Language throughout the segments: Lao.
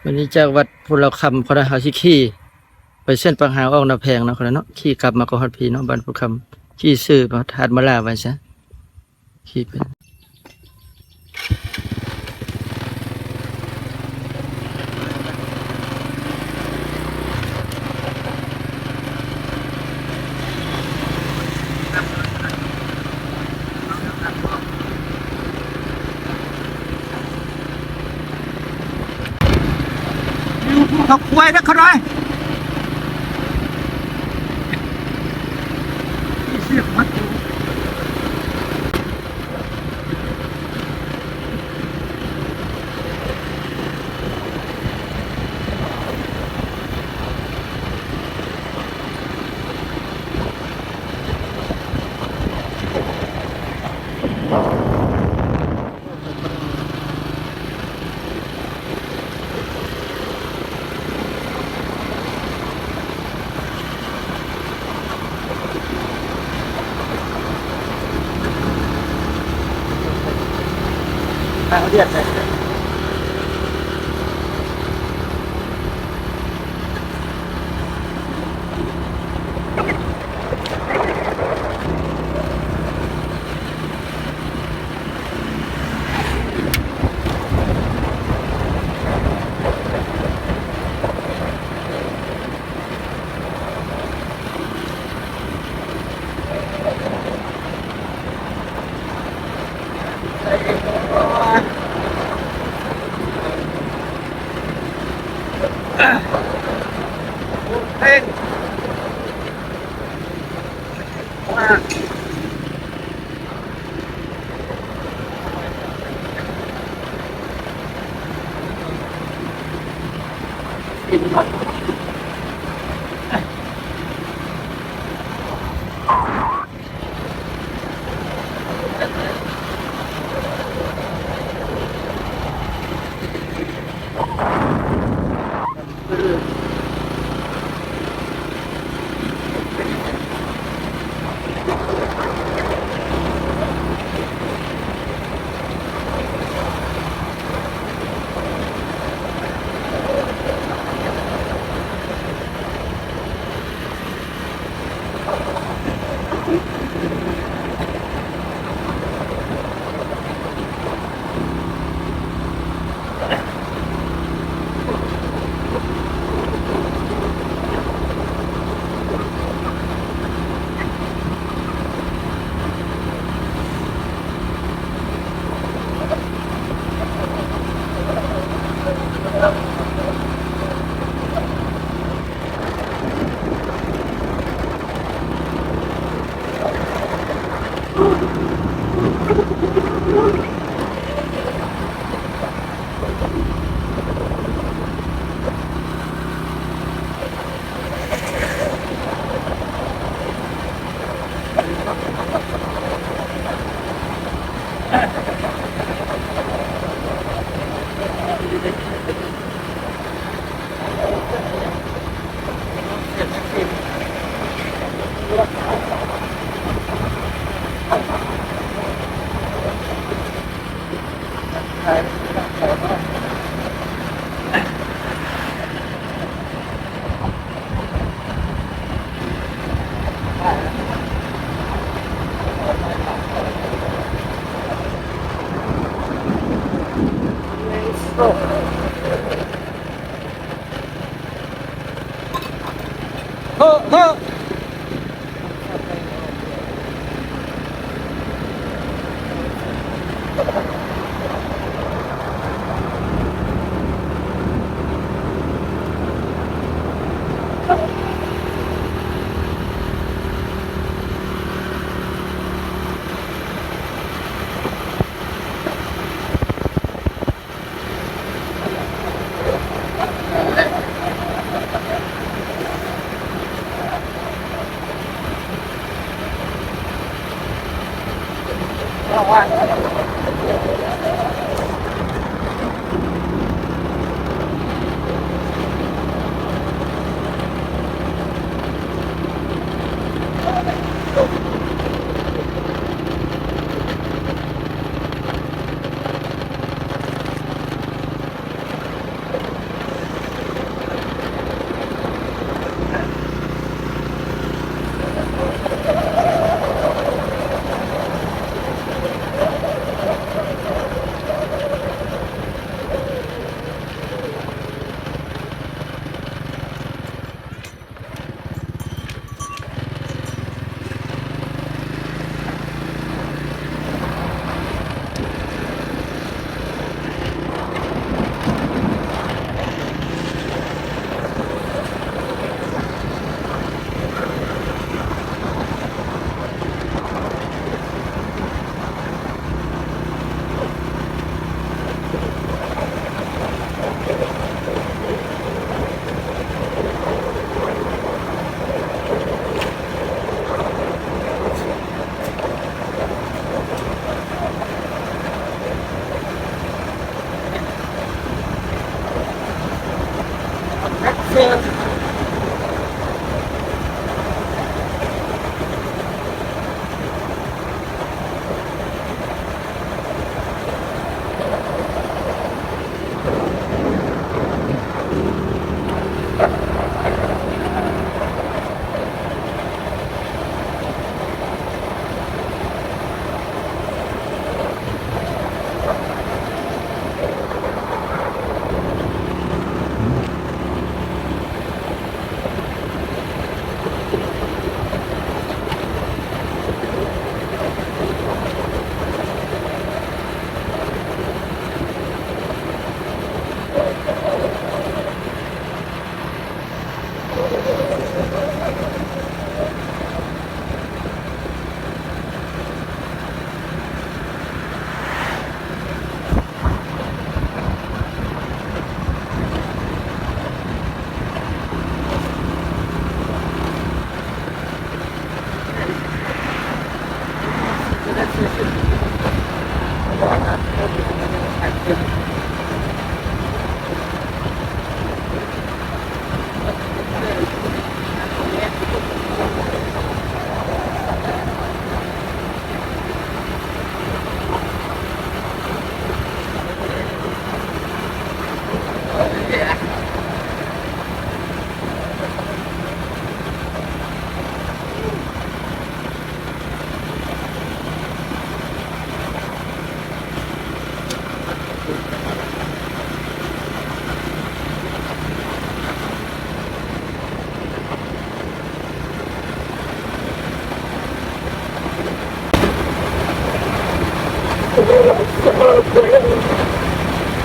ວັນນີ້ຈາກວັດພູລາວຄຳ ພວກເຮົາຊິຂີ່ໄປເສັ້ນປາກຫາງ ອອກນາແພງເນາະ ພວກເຮົາເນາະ, ຂີ່ກັບມາກໍຮອດພີ້ເນາະ ບ້ານພູລາວຄຳ, ຂີ່ຊື່ມາທາດມະລາໄວ້ຊະ. ຂີ່ໄປ ຢູ່ພູເຂົາຄວາຍເດີຂ້ານ້ອຍ.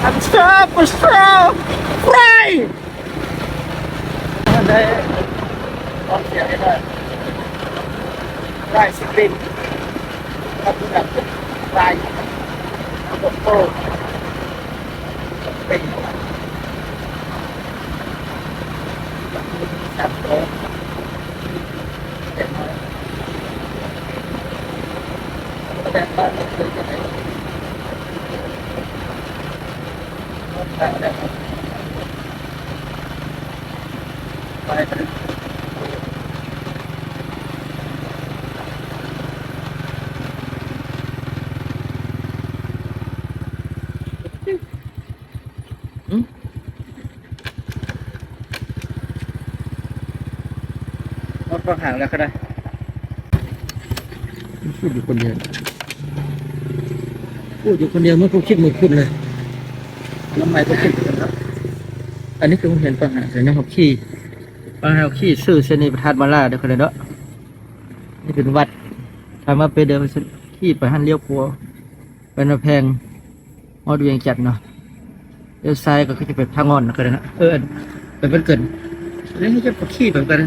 I'm so, so fry! Fry ສະເຕັກ ກັບ ຟຣາຍ ກັບ ໂກ ເປັນ ອືມ ຮອດຂອງຫາງແລ້ວກໍໄດ້. ພູດຢູ່ຄົນດຽວ ພູດຢູ່ຄົນດຽວ ເມື່ອຜູ້ຄິດມື້ພຸດເລີຍ. ນ້ຳໃໝ່ບໍ່ຄິດກັນເນາະ. ອັນນີ້ຄືໂຮງຮຽນປະຫານ ແຕ່ຍັງເຮົາຂີ່ ປະຫານເຮົາຂີ່ຊື່ເສັ້ນນີ້ໄປທາດມາລາເດີ ເດີເນາະ. ນີ້ເປັນວັດ ທາງມາເປັນເດີ ຂີ່ໄປຫັ້ນ ລ້ຽວຂວາ ໄປນາແພງ ຮອດວຽງຈັນເນາະ. ລ້ຽວຊ້າຍກໍຄືຈະໄປພະງ່ອນກໍໄດ້ເນາະ. ເອີ ໄປບ້ານເກີດ ນີ້ຈະຂີ່ໄປກັນ.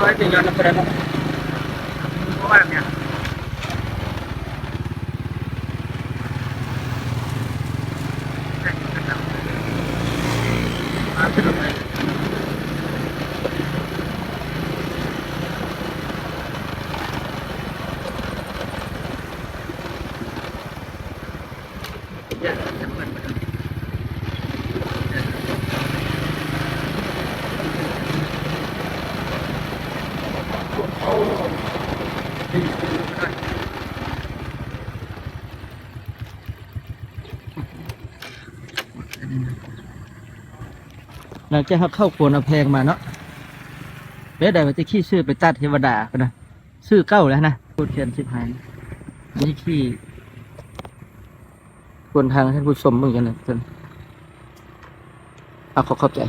ໄປຈະຍ້ອນນຳບໍ່ໄດ້ເນາະ ເພາະວ່າແມ່ນ ຫຼັງຈາກເຮົາເຂົ້າຂົວນາແພງມາເນາະ ແລ້ວໄດ້ວ່າຈະຂີ່ເສື້ອໄປຕັດເທວະດາພຸ້ນນະ ຊື້ເກົ່າແລ້ວນະ ໂຄດແຄນຊິບຫາຍ ນີ້ຂີ່ ຄວນທາງໃຫ້ຜູ້ຊົມເບິ່ງກັນນະ ເພິ່ນ ເອົາ ຂໍຂອບໃຈ.